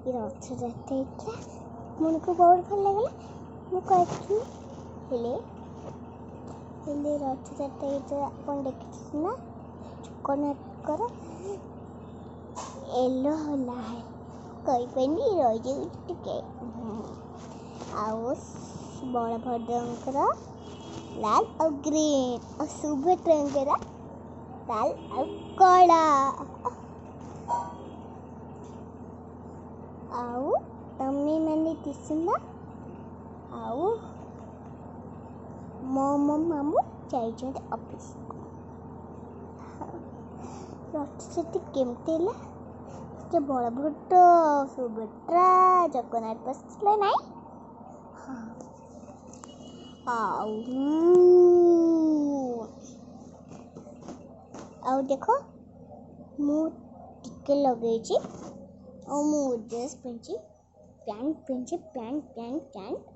ଏ ରଥଯାତ୍ରା ହେଇଥିଲା, ମନକୁ ବହୁତ ଭଲ ଲାଗିଲା। ମୁଁ କହିଥିଲି, ହେଲେ ହେଲେ ରଥଯାତ୍ରା ହେଇଥିଲା, ଆପଣ ଦେଖିଥିଲେ ନା? ଜଗନ୍ନାଥଙ୍କର ଏଲୋ ହେଲା କହିପାରିନି, ରହିଯାଉଛି ଟିକେ। ଆଉ ବଳଭଦ୍ରଙ୍କର ଲାଲ ଆଉ ଗ୍ରୀନ୍, ଆଉ ସୁଭଦ୍ରାଙ୍କର ଲାଲ ଆଉ କଳା। ଆଉ ତମେ ମାନେ ଦିଶୁନା। ଆଉ ମୋ ମାମୁଁ ଯାଇଛନ୍ତି ଅଫିସକୁ। ରଥଯାତ୍ରା କେମିତି ହେଲା? ସେ ବଳଭଦ୍ର, ସୁଭଦ୍ରା, ଜଗନ୍ନାଥ ବସିଥିଲେ ନାଇଁ? ହଁ। ଆଉ ଆଉ ଦେଖ, ମୁଁ ଟିକେ ଲଗେଇଛି। ଆଉ ମୁଁ ଡ୍ରେସ୍ ପିନ୍ଧିଛି, ପ୍ୟାଣ୍ଟ ପିନ୍ଧିଛି, ପ୍ୟାଣ୍ଟ ପ୍ୟାଣ୍ଟ ପ୍ୟାଣ୍ଟ।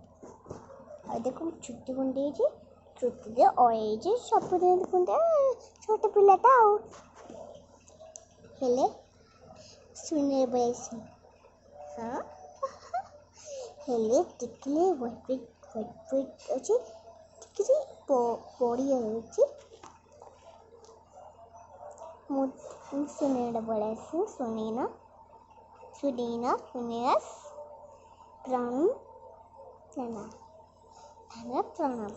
ଆଉ ଦେଖ, ମୁଁ ଚୁଟି କୁଣ୍ଡେଇଛି, ଚୁଟିରେ ଅଳେଇଛି ସବୁଦିନ କୁଣ୍ଡେ, ଛୋଟ ପିଲାଟା। ଆଉ ହେଲେ ସୁନରେ ବୟସ। ହଁ, ହେଲେ ଟିକିଲି ହ୍ୱାଇଟ୍ ହ୍ୱାଇଟ୍ ଅଛି, ଟିକେ ପଡ଼ିଯାଉଛି। ମୁଁ ସୁନୀଲ ପଳେଇ ଆସିବି। ସୁନୀନା, ସୁନୀନା, ସୁନୀନା, ପ୍ରଣାମ ନା ନା, ପ୍ରଣାମ।